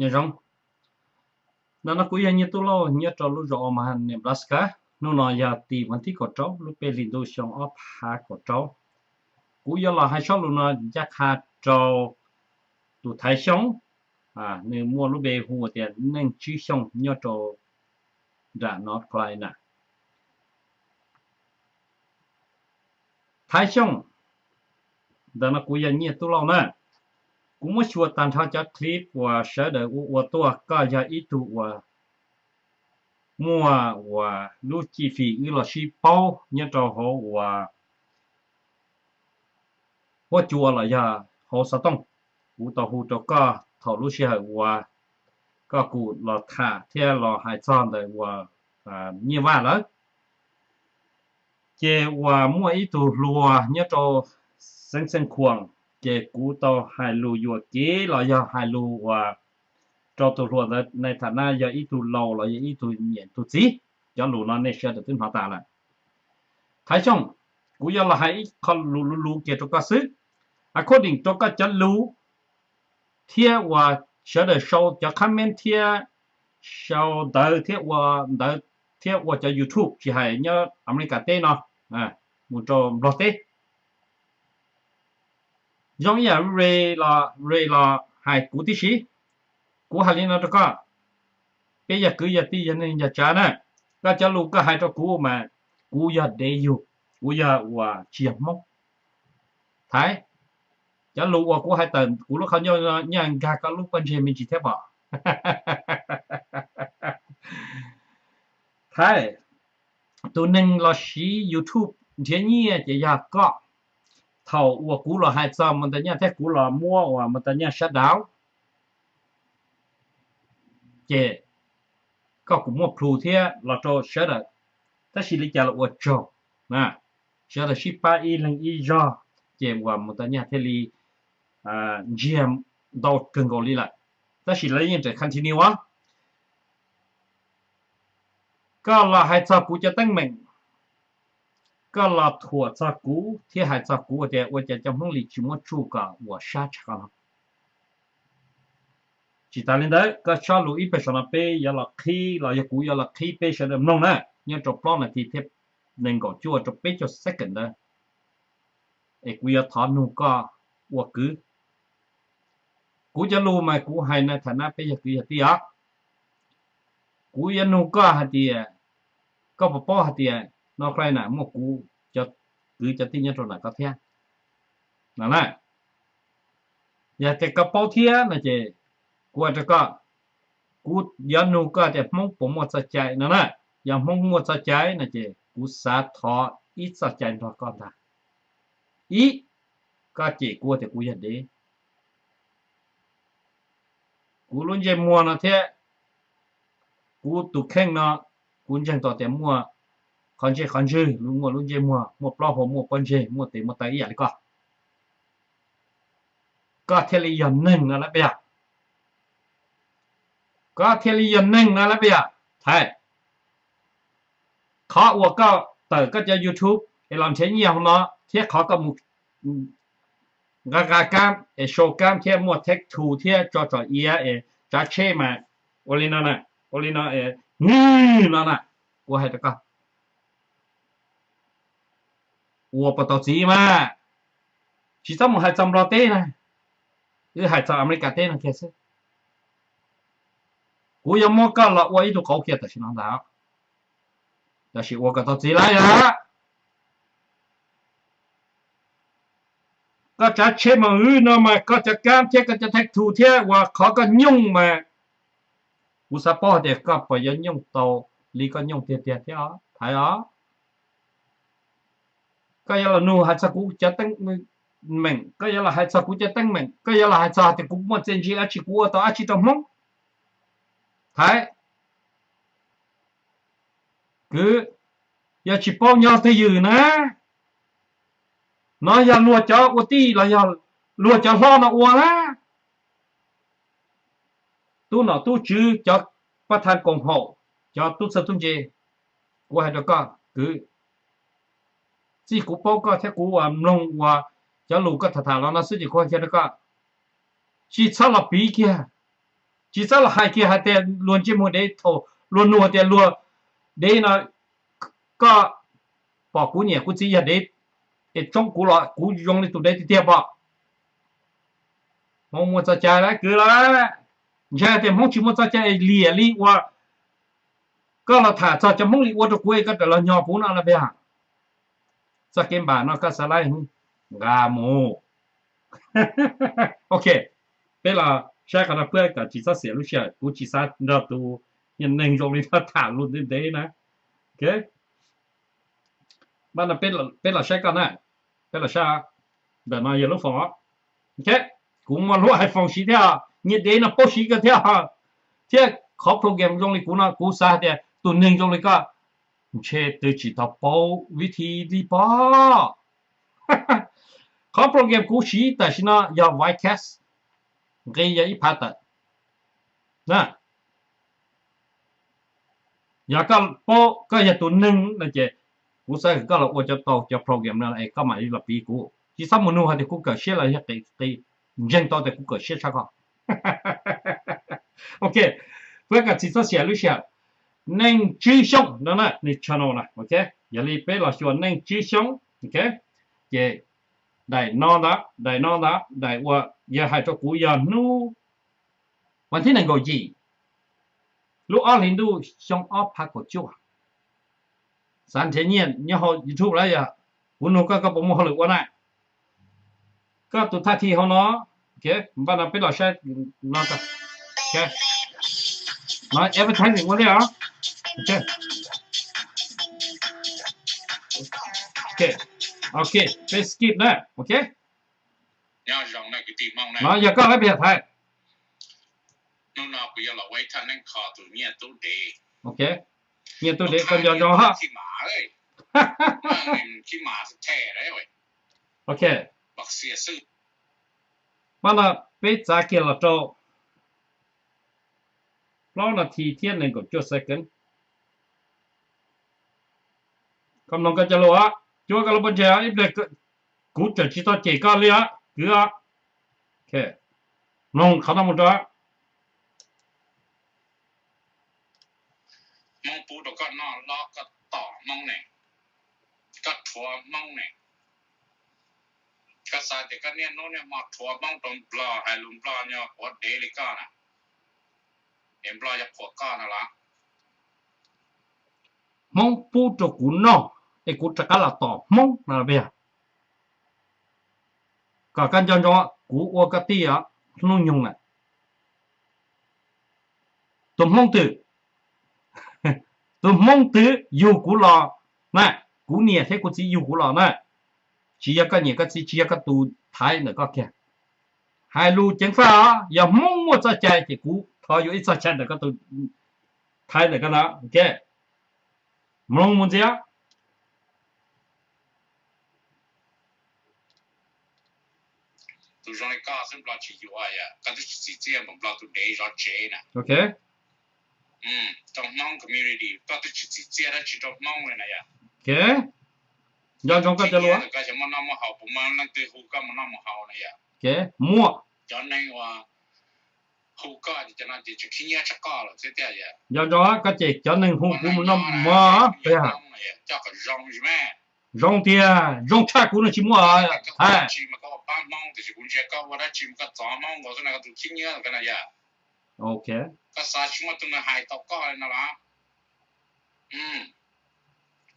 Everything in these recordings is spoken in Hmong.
Nyob zoo, ntawm no kuv yog Nyiaj Tub Lauj nyob rau lub zos Omaha, Nebraska. Hnub no yog tim vas thib kaum rau lub peb hlis ntuj xyoo ob phav kaum rau. Kuv yuav los hais zaj lus no ncaj qha rau tus Thaiv Xyooj, nws muaj lub npe hu tias Neej Tswb Xyooj nyob rau nram North Carolina. Thaiv Xyooj, ntawm no kuv yog Nyiaj Tub Lauj na. Kuv muab xyuas tag nrho cov clip uas sawv daws ua ua tuaj, koj yog ib tug uas muaj uas lub cib fim wb los sib paub nyob rau hauv uas huab cua los yog hauv xov tooj. Kuv tau hu rau koj thaum lub sij hawm uas koj kuj los tham thiab los hais txog ntawm uas Nyiaj Vaj lawm. Ces uas muaj ib tug hluas nyob rau xeev Xeev Khuam, ces kuv tau hais lus yuam kev los yog hais lus uas rau tus hluas ntawd, nais tham na yog ib tug laus los yog ib tug niam tug txiv. Cov lus no nej sawv daws twb hnov tas lawm. Thaiv Xyooj, kuv yuav los hais ib qho lus luv luv kiag rau koj xwb. According rau koj cov lus thiab uas sawv daws sau cov comment thiab sau ntawv thiab ua ntawv thiab ua cov YouTube tsis hais nyob Amelikas teb no mus rau Nplog teb, zoo ib yam re los re los hais kuv tib si. Kuv hais li no rau koj, peb yog kwv yog tij yog neej yog tsav na, koj cov lus koj hais rau kuv mas kuv yog dev yug, kuv yog uas tsis yog Hmoob. Thaiv, cov lus uas kuv hais tawm kuv lub qhov ncauj no nyaj nkag koj lub pob ntseg me ntsis thiab pom. Thaiv, tus neeg los siv YouTube nrhiav nyiaj ces yog koj. Thaum uas kuv los hais txog mus ntawm nyaj thiab kuv los muab uas mus ntawm nyaj sab dav, ces koj kuj muaj plhu thiab los rau sawv daws. Tab sis li cas los ua tsaug, sawv daws sib pab ib leeg ib zog, ces uas mus ntawm nyaj thiaj li ntsiag ntau kawg nkaus li lawm. Tab sis lawv yeej tseem continue os. Koj los hais txog kuv cov teeb meem, koj los thuam txog kuv thiab hais txog kuv tias ua cas cov Hmoob li tsis muab tsuj kom uas sab tshaj qhov no. Tsis tas li ntawd, koj tsob lus ib pliag saum no peb yuav los qhib los yog kuv yuav los qhib peb sawv daws mloog na, nyob rau plaub nas this thiab nees nkaum cuaj rau peb caug second ntawd, es kuv yuav thov nug koj ua kwv. Kuv cov lus mas kuv hais na, tham na peb yog kwv yog tij os. Kuv yuav nug koj hais tias, koj puas paub hais tias no Ukraine muaj kuv cov kwv cov tij nyob rau ntawm koj thiab no na? Yog tias koj paub thiab no ces kuv hais rau koj, kuv yuav nug koj tias Hmoob puas muaj txoj cai no na. Yog Hmoob muaj txoj cai no ces kuv xav thov ib txoj cai nrog koj ntag. Ib, koj cem kuv tias kuv yog dev. Kuv lub ntsej muag no thiab kuv tus kheej no, kuv ntseeg tau tias muaj qhov ntsej qhov ntswg, muaj lub ntsej muag, muaj plaub hau, muaj pob ntseg, muaj tes muaj taw ib yam li koj. Koj thiaj li yog neeg no lawm puas yog? Koj thiaj li yog neeg no lawm puas yog? Thaiv, qhov uas koj tawm koj cov YouTube es los nrhiav nyiaj hauv no thiab qhov koj mus nqa nqa kab es sau kab thiab muaj take two thiab tso tsom iav es tsav tsheb mas ua li no na, ua li no, no na, kuv hais rau koj, ua puas tau txiv mas. Tsis txhob mus hais txog Nplog teb na, wb hais txog Amelikas teb no kiag xwb. Kuv yuav muab koj los ua ib tug qauv kiag tam sim no ntag, tab sis ua kom tau txiv lawm yog koj tsav tsheb mas wb no mas koj cov kab thiab koj cov take two thiab uas qhov koj nyooj mas kuv xav paub hais tias koj puas yuav nyooj tau li koj nyooj tiag tiag thiab os Thaiv os. Koj yuav los nug hais txog kuv cov teeb meem, koj yuav los hais txog kuv cov teeb meem, koj yuav los hais txog hais tias kuv muaj txiaj ntsig dab tsi, kuv ua tau dab tsi rau Hmoob. Thaiv, kwv, yog tsis paub nyob twj ywm na, no yog luag cov ua tij los yog luag cov hlob no ua na. Tub nom tub tswv, cov pab thaj koom haum, cov tub txawj tub ntse, kuv hais rau koj kwv, txij kuv paub koj thiab kuv uas mloog uas cov lus koj tham tham los no xwb ces kuv hais kiag rau koj, tsis txhob los piv kiag. Tsis txhob los hais kiag hais tias luag ntsej muag dev thaum luag nug tias luag dev no, koj pom kuv niam kuv txiv yog dev es tsoob kuv los kuv zoo li tus dev tiag tiag pom. Hmoob muaj txoj cai lawm kwv lawm. Ntshe tias Hmoob tsis muaj txoj cai liam li uas koj los tham txog cov Hmoob li ua rau kuv es koj rawm los nyog kuv no los peb. Txoj kev npam no koj xav laib nqa mus. Ok, peb los saib qhov no puab kom tsis txhob xiam lub sij hawm, kuv tsis xav nrog tus neeg zoo li no tham lus ntev ntev na. Ok, peb los saib koj na, peb los saib, ntawm no yog lub foos. Ok, kuv muaj lub iPhone siv thiab, nyiaj dev no paub siv kawg thiab, thiab qhov program zoo li kuv no kuv xav hais tias tus neeg zoo li koj ntshe twb tsis tau paub vib thi li pob. Qhov program kuv siv tam sim no yog Vicast, nqi yog ib phav tawm na. Yog koj paub koj yog tus neeg no ces kuv xav kom koj los ua cov tau cov program no es koj mam li los piv kuv, tsis txhob mus nug hais tias kuv kawm siab los yog qis, ntseeg tau tias kuv kawm siab tshaj koj. Ok, puab kom tsis txhob xiam lub sij hawm. Neej Tswb Xyooj no na, nws channel na, ok. Yog li peb los xyuas Neej Tswb Xyooj, ok, ces daim no ntag, daim no ntag, daim uas yog hais rau kuv yog hnub vas thib nees nkaum yim lub ob hlis ntuj xyoo ob phav kaum cuaj. Xav nrhiav nyiaj nyob hauv YouTube lawm yog kuv nug koj, koj puas muaj hauj lwm ua na? Koj tus thaj thi hauv no, ok, npaj no peb los saib no, no advertising ua li os. Ok, ok, peb skip na, ok. No yog koj lab peb yog thaiv. Ok, nyiaj tub dev koj nco ntsoov hab. Ok, pab no peb txav kiag los rau plaub nas this thiab nees nkaum cuaj second. Koj mloog koj cov lus, cuab koj lub pob ntseg ib pliag, kuv tseem tsis tau cem koj li os kwv. Mloog qhov no mus rau. Hmoob pub rau koj noj hlob, koj tom Hmoob ne, koj rhuav Hmoob ne. Koj xav tias koj niaj hnub niaj hmo rhuav Hmoob rau Nplog, hais lus Nplog nyob quav dev li koj na, es Nplog yuav qhuas koj no los? Hmoob pub rau kuv noj es kuv rov qab los tom Hmoob no peb yog. Kom koj nco ntsoov, kuv ua koj tij os, hnub nyoog lawm. Tus Hmoob twg, tus Hmoob twg yug kuv los na, kuv niam thiab kuv txiv yug kuv los na, tsis yog koj niam koj txiv, tsis yog koj tus thaiv ntawm koj kiag. Hais lus ceev faj os, yog Hmoob muaj txoj cai ces kuv thov yuav ib txoj cai ntawm koj tus thaiv ntawm koj no, ok. Mloog mus ntxiv. Tus zoo li koj xwb Nplog tsis yuav, koj twb tsis txim txiaj npaum Nplog tus dev zov tsev na. Rau Hmoob community koj twb tsis txim txiaj dab tsi rau Hmoob li na yom. Nco ntsoov koj cov lus, koj xyov muaj noj muaj haus puas muaj leej twg hu koj mus noj mus haus na yom. Muaj cov neeg uas hu koj ces cov no ces tsis khib nyiab tshaj koj lawm xwb tiag yom. Nco ntsoov koj cem cov neeg hu kuv mus noj mus haus peb yog. Coj kom zoo, zoo tiag, zoo tshaj kuv no tsis muaj. Tsis mas koj ua pab Hmoob tiam sis kuv ntsia koj ua dab tsi mas koj txov Hmoob nkaus xwb na, koj tus khib nyiab koj na yom. Ok, koj xav tsis muaj tus neeg hais tau koj li no los?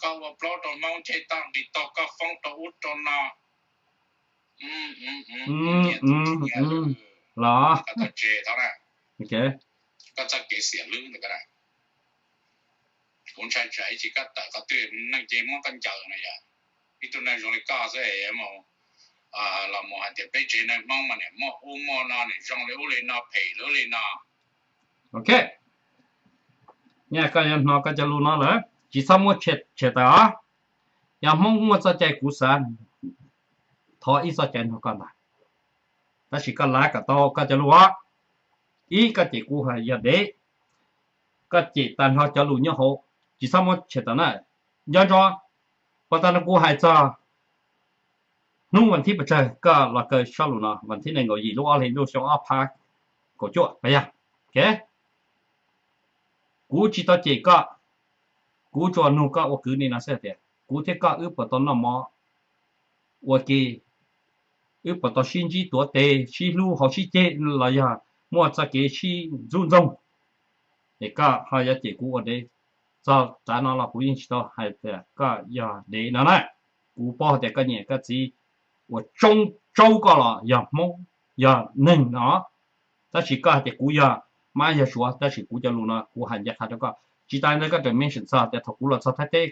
Koj ua plaub rau Hmoob ntsej tag nqis tag, koj foob rau ub rau no los. Koj txoj kev xiam lub ntawd, kuv ntshai tsam ib chim koj tawm qhov twg neeg ces muab koj ncaws na yom. Ib tug neeg zoo li koj xwb los mus hais tias peb tsev neeg Hmoob mas niam muaj ub muaj no, niam zoo li ub li no, phem li ub li no. Ok, nyaj koj yuav hnov koj cov lus no lawm tsis txhob muab tshem tawm os. Yog Hmoob muaj txoj cai kuv xav thov ib txoj cai nrog koj ntag, tab sis koj lav kom tau koj cov lus os. Ib, koj cem kuv hais yog dev, koj cem tag nrho cov lus nyob hauv, tsis txhob muab tshem tawm na. Nco ntsoov, puag ta no kuv hais txog hnub vas thib pes tsawg koj los kaw sob lus no, vas thib nees nkaum yim lub ob hlis ntuj xyoo ob phav kaum cuaj peb yog. Ok, kuv tsis tau cem koj, kuv tsuas nug koj ua kwv li no xwb tias kuv thiab koj wb puas tau noj mov ua ke, wb puas tau sib ntsib tuav tes sib hlub hauv sib ceg los yog muaj txoj kev sib ntxub ntxoog. Es koj ho yuav cem kuv ua dev. Txog tav no los kuv yeej tsis tau hais tias koj yog dev no na. Kuv paub hais tias koj niam koj txiv uas tsaub koj los yog Hmoob, yog neeg no. Tab sis koj hais tias kuv yog mab yog suav, tab sis kuv cov lus no kuv hais ncaj qha rau koj. Tsis tas ntawd koj tseem mention txog tias thaum kuv los txog Thaib teb,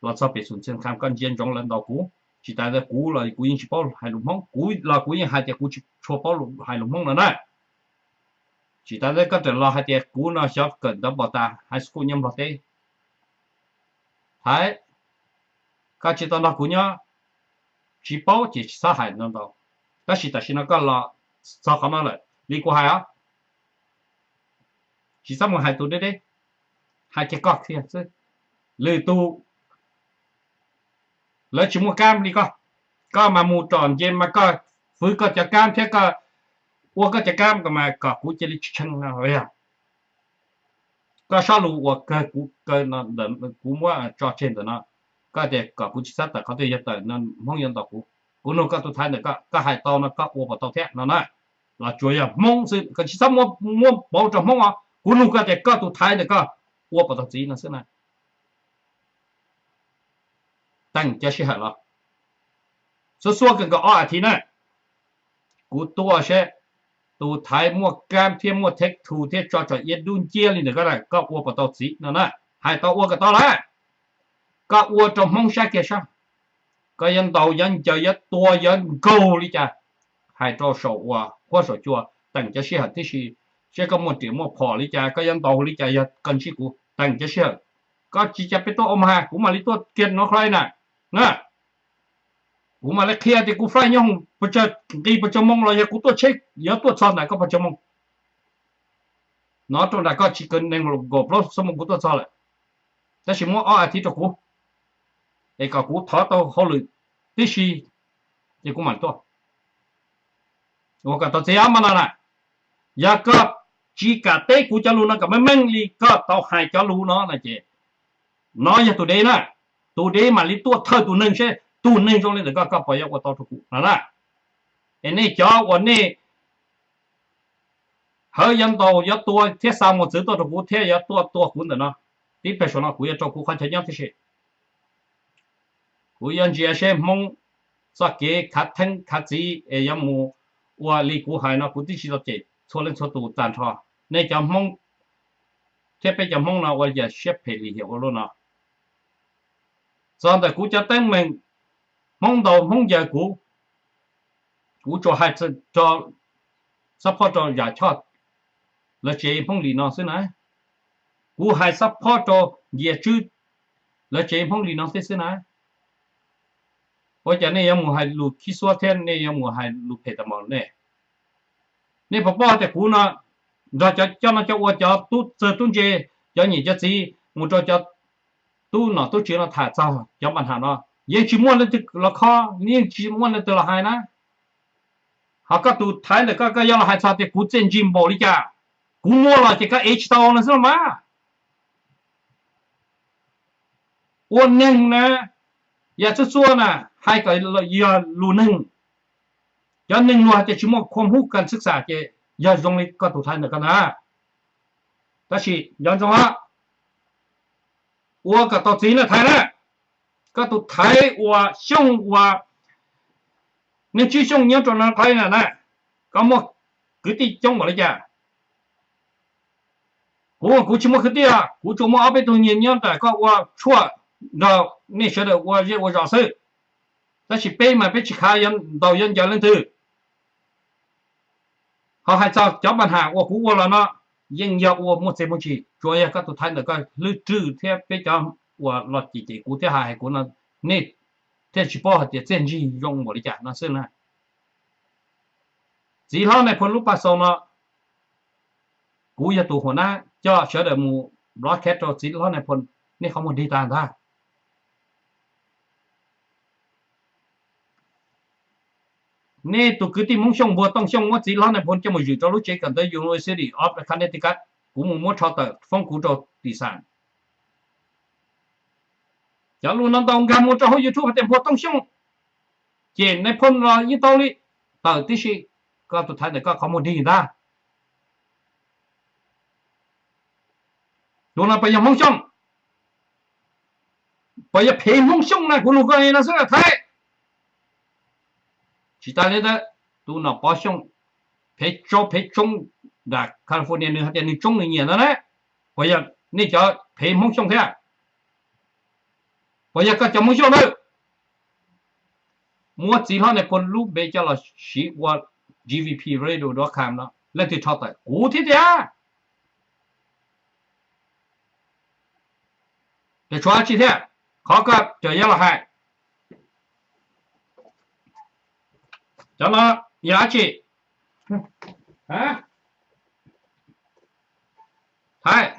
los txog pem Xus Ntxhee Kham koj ntsia ntsoov lawv ntaus kuv. Tsis tas ntawd kuv los kuv yeej tsis paub hais lus Hmoob, kuv los kuv yeej hais tias kuv tsis tshua paub hais lus Hmoob no na. Tsis tas ntawd koj tseem los hais tias kuv no xyov kawm ntawv npaum tas, high school nyob Nplog teb. Thaiv, koj tsis tau nrog kuv nyob, tsis paub ces tsis txhob hais no ntau. Tab sis tam sim no koj los txog qhov no lawm li kuv hais os, tsis txhob mus hais tus deb deb, hais kiag koj kiag xwb. Lwm tus lawv tsis muaj kab li koj, koj mas mus tsom nce mas koj fwv koj cov kab thiab koj ua koj cov kab mas kom kuv cia li tsis tshee no. Koj sab lus uas kawg kuv kaw no, kuv muab tso tseg ntawm no, koj tias kom kuv tsis txhob tawm qhov twg, yog tawm no Hmoob yuav ntaus kuv. Kuv nug koj tus thaiv ntawm koj, koj hais tau no koj ua puas tau thiab no na. Los tsuas yog Hmoob xwb, koj tsis txhob muab, muab pauv rau Hmoob os. Kuv nug koj tias koj tus thaiv ntawm koj ua puas tau txiv no xwb na. Teem cov sij hawm los, xub xua kawg nkaus ob as thiv na, kuv tuaj seb tus thaiv muaj kab thiab muaj theeb thu thiab tso tsom iab dub nciab li ntawm koj na, koj ua puas tau txiv no na. Hais tau ua kom tau lawm. Koj ua rau Hmoob saib kiag sab, koj yuav ntaus yuav ncaws yuav tua yuav nkaug li cas, hais rau saum uas huab saum cua teem cov sij hawm tib si, seb koj muaj riam muaj phom li cas, koj yuav ntaus li cas, yog koj ntsib kuv teem cov sij hawm. Koj tsis cas peb tuaj Omaha, kuv mam li tuaj kiag no flight na, na. Kuv mam li qhia tias kuv flight nyob hoom pes tsawg nqi pes tsawg moo los yog kuv tuaj tsheb yuav tuaj txog ntawm koj pes tsawg moo. Nov rau nram koj tsis kawg nees nkaum plaub xuab moos kuv tuaj txog lawm, tab sis muab ob as thiv rau kuv, es kom kuv thov tau hauj lwm tib si, ces kuv mam tuaj. Ua kom tau txiv ob mas no na. Yog koj tsis kam teb kuv cov lus no kom meej meej li koj tau hais cov lus no no ces, nov yog tus dev na, tus dev mam li tuaj thawj tus neeg seb tus neeg zoo li ntawm koj, koj puas yuav ua tau rau kuv no na. Es nej cov uas nej hawv yuav ntaus yuav tua thiab xa mos txwv tuaj rau kuv thiab yuav tuaj tua kuv ntawm no, tib pliag saum no kuv yuav rau kuv qhov chaw nyob tib si. Kuv yuav ntsia seb Hmoob txoj kev khav theeb khav txiv es yuav mus ua li kuv hais no, kuv twb tsis tau cem txhua leej txhua tus tag nrho. Nej cov Hmoob thiab peb cov Hmoob no ua li cas siab phem lim hiam ua luaj no. Txog ntawm kuv cov teeb meem Hmoob ntaus Hmoob ncaws kuv, kuv tsuas hais rau, support rau Yam Choj lawv tsev Hmoob li no xwb na. Kuv hais support rau Nyiaj Tswb lawv tsev Hmoob li no xwb xwb na. Ua cas nej yuav mus hais lus khib xuab thiab nej yuav mus hais lus phem tas npaum nej? Nej puas paub tias kuv no nrog cov coj noj coj ua, cov tub txawg tub ntse, cov niam cov txiv mus rau cov tub nom tub tswv no tham txog cov npa nham no, yeej tsis muaj leej twg los khob, yeej tsis muaj leej twg los hais na. Ho koj tus thaiv ntawm koj, koj yuav los hais txog tias kuv txiaj ntsig npaum li cas, kuv muaj los ces koj ev tsis tau no xwb los mas. Ua neeg na, yam txhua txhua na, hais kom yog lus neeg. Cov neeg luag hais tias tsis muaj khuam hub kas xwb xas ces yog zoo li koj tus thaiv ntawm koj ntag. Tab sis nco ntsoov os, ua kom tau txiv na thaiv na. Koj tus thaiv uas Xyooj uas nej ntsib Xyooj nyob rau no thaiv na na, koj muaj kwv tij coob npaum li cas? Kuv, kuv tsis muaj kwv tij, kuv tsuas muaj ob peb tug nyiag nyob ntawm koj ua tshuaj nrog nej sawv daws ua zej ua zos xwb. Tab sis peb mas peb tsis khav yuav ntaus yuav ncaws leej twg. Ho hais txog cov npa nham uas kuv ua los no, yeej yog ua muaj txiaj muaj ntsig, tsuas yog koj tus thaiv ntawm koj hlwb rwg thiab peb cov uas los cem cem kuv thiab hais hais kuv no, nej thiaj tsis paub hais tias txiaj ntsig zoo npaum li cas no xwb na. Txiv hlob Nais Phoo lub pas xaus no, kuv yog tus hua nab coj sawv daws mus broadcast rau txiv hlob Nais Phoo, nej qhov muag dig tag ntag. Nej tus kwv tij Hmoob Xyooj npuag Tooj Xyooj muab txiv hlob Nais Phoo coj mus zwm rau lub tsev Center University of Connecticut. Kuv mus muab tsho tawm foob kuv rau Txis Xas. Cov lus no ntau nkag mus rau hauv YouTube hais tias npuag Tooj Xyooj, ces Nais Phoo los yeej tau li. Tawm tib si, koj tus thaiv ntawm koj qhov muag dig ntag. Tus no puas yog Hmoob Xyooj? Puas yog phev Hmoob Xyooj na? Kuv nug koj li no xwb na Thaib. Tsis tas li ntawd, tus nom pov Xyooj phev tsoob, phev tsoob nram California nws hais tias nws tsoob nws nyiam ntawd na. Puas yog nej cov phev Hmoob Xyooj thiab? Puas yog koj cov Hmoob Xyooj nawb? Muab txiv hlob Nais Phoo lub npe coj los siv ua G V P radio dot com no, leej twg rho tawm? Kuv thiab tiag. Ces tshuav dab tsi thiab? Qhov koj cov yuav los hais, cov no yog dab tsi? Hais,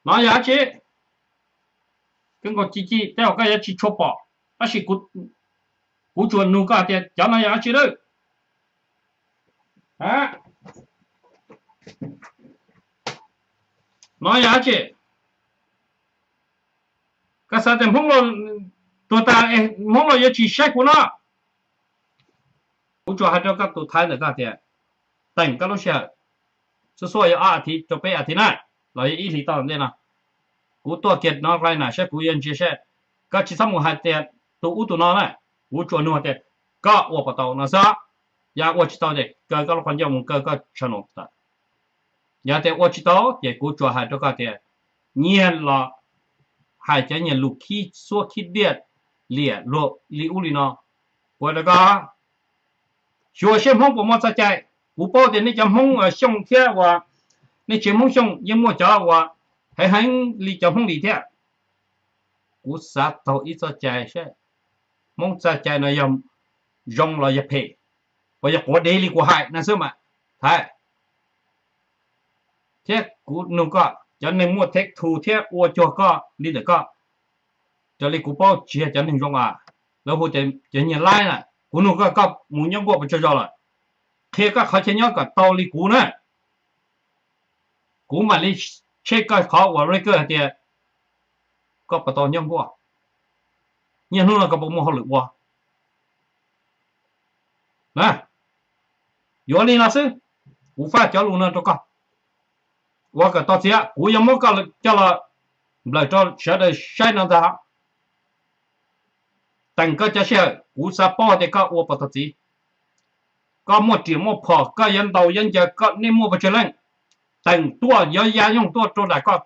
no yog dab tsi? Koj nkaus ci ci tej zaum koj yuav tsis tshua pom, tab sis kuv tsuas nug koj hais tias cov no yog dab tsi lawm? No yog dab tsi? Koj xav tias Hmoob tuag tas, Hmoob los yuav tsis saib kuv no? Kuv tsuas hais rau koj tus thaiv ntawm koj tias, teem koj lub sij hawm, xub xuaj yog ob as thiv rau peb as thiv na, los yog ib hlis tau ntej no, kuv tuaj kiag no rau na saib kuv yuav ntsia saib. Koj tsis txhob mus hais tias tus ub tus no na, kuv tsuas nug tias koj ua puas tau no xwb. Yog ua tsis tau ces kaw koj lub qhov ncauj mus kaw koj channel tawm. Yog tias ua tsis tau ces kuv tsuas hais rau koj tias, nyias los hais cov nyias lus khib xuab khib diaj liam luag li ub li no. Kuv hais rau koj, xyuas seb Hmoob puas muaj txoj cai. Kuv paub tias nej cov Hmoob Xyooj thiab uas nej tsev Hmoob Xyooj yeej muaj cov uas heev heev li cov Hmoob Lis thiab. Kuv xav taug ib txoj cai seb Hmoob txoj cai no yog zoo los yog phem, puas yog quav dev li kuv hais no xwb mas. Thaiv, thiab kuv nug koj, cov neeg muaj take two thiab ua cuag koj li ntawm koj, raws li kuv paub tsis yog cov neeg zoo a. Lawv hu tias cov nyiag laib na. Kuv nug koj, koj mus nyob nkuaj puas tsawg zaus lawm? Qhia koj qhov chaw nyob kom tau li kuv na, kuv mam li check koj qhov uas record hais tias koj puas tau nyob nkuaj, niaj hnub no koj puas muaj hauj lwm ua na. Yuav li no xwb, kuv faj cov lus no rau koj, ua kom tau txiav. Kuv yuav muab koj coj los nplawm rau sawv daws saib no ntag. Teem koj cov sij hawm, kuv xav paub tias koj ua puas tau txiv, koj muaj riam muaj phom, koj yuav ntaus yuav ncaws, koj nej muaj puas tsawg leej? Teem tuaj, yuav ya yooj tuaj rau nram koj,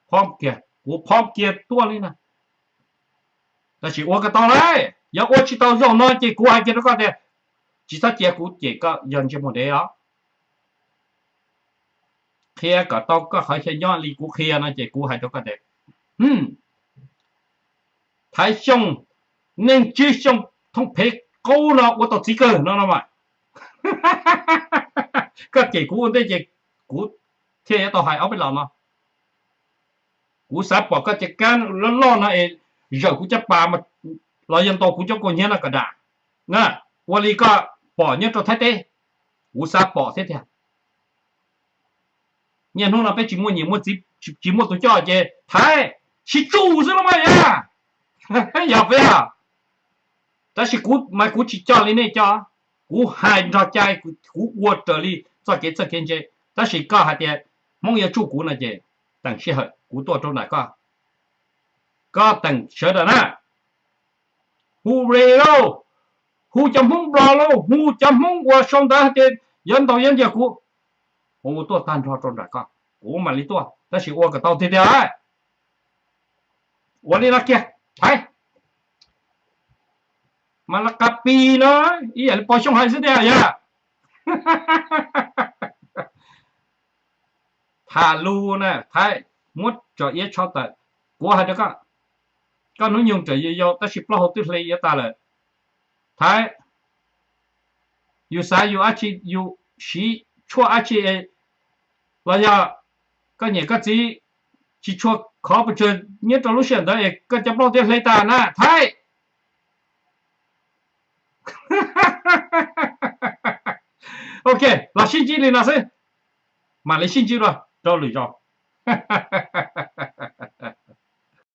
phob kiag, kuv phob kiag tuaj li na. Tab sis ua kom tau lauj, yog ua tsis tau zaum no ces kuv hais kiag rau koj tias, tsis txhob cia kuv cem koj yog ntsej muag dev os. Qhia kom tau koj qhov chaw nyob li kuv qhia no ces kuv hais rau koj tias, Thaiv Xyooj, neeg tsib Xyooj thooj phev qaub no ua tau txiv kawg no no mas. Koj cem kuv ua ntej ces kuv thiaj yuav tau hais ob peb los no. Kuv xav pom koj cov kab loj loj no es zawm kuv caj pas los yog ntaus kuv cov kaus hnyiab no kom dam na, ua li koj pom nyob rau Thaib teb, kuv xav pom thiab tiag. Niaj hnub no peb tsis muaj niam muaj txiv, tsis muaj tus coj ces Thaib sib tsuj xwb los mas yog, yog peb. Tab sis kuv mas kuv tsis coj li nej coj, kuv hais nrog cai, kuv ua raws li txoj kev txawj kev ntse. Tab sis koj hais tias Hmoob yuav tsuj kuv no ces teem sij hawm kuv tuaj rau nram koj, koj teem sawv daws na, hu re lauj, hu cov Hmoob Nplog lauj, hu cov Hmoob uas sau ntawv hais tias yuav ntaus yuav ncaws kuv, hu tuaj tag nrho rau nram koj, kuv mam li tuaj, tab sis ua kom tau tiag tiag. Ua li no kiag, Thaib. Mas laj qab pis no, ib yam li Pov Xyooj hais xwb tiag yog. Tham lus na Thaib, muab tso iab tsho tawm. Kuv hais rau koj, koj hnub nyoog tseem yau yau tab sis plaub hau twb hle yuav tas lawm. Thaib, yus xav yus dab tsi, yus siv tshuaj dab tsi los yog koj niam koj txiv tsis tshua khov pes tsawg nyob rau lub sij hawm ntawd es koj cov plaub thiaj hle tas na Thaib. Ok, los sib ntsib li no xwb, mam li sib ntsib dua rau lwm zaus.